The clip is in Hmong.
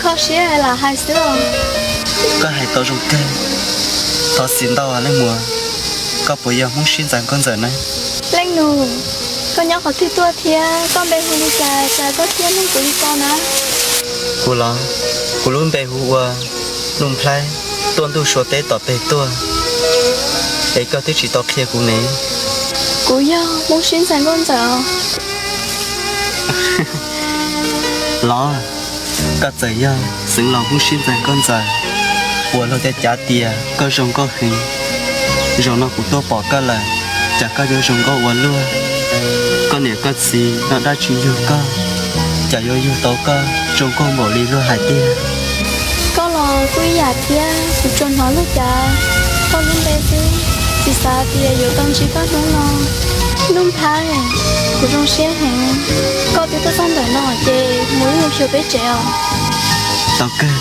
Kho siab lam hais xwb os. Koj hais tau zoo kawg. Thov txim ntau leej muam, koj puas yog Hmoob Sib Ntxaws Nkauj Ntxawm na? Leej nus, koj nyob qhov twg tuaj thiab koj npe hu li cas cas koj thiaj nug kuv li ko na? Kuv los, kuv lub npe hu ua Nuj Nplhaib, tuaj ntuj sua teb tom peg tuaj, es koj twb tsis tau qhia kuv ne. Kuv yog Hmoob Sib Ntxaws Nkauj Ntxawm. Los, koj txawm yog xeev laus Hmoob Sib Ntxaws Nkauj Ntxawm uas luag cav cav tias koj zoo nkauj heev, zaum no kuv tuaj pom koj lawm, cas koj yuav zoo nkauj ua luaj. Koj niam koj txiv noj dab tsi yug koj, cas yuav yug tau koj zoo nkauj npaum li luag hais tiag. Koj los kuj ib yam thiab, kuv tsuas hnov luag cav koj lub npe xwb, tsis xav tias yuav tau ntsib koj hnub no. Nuj Nplhaib, kuv zoo siab heev, koj twb tuaj txog ntawm no ces mus ib mus xyuas peb tsev os. Tau kawg.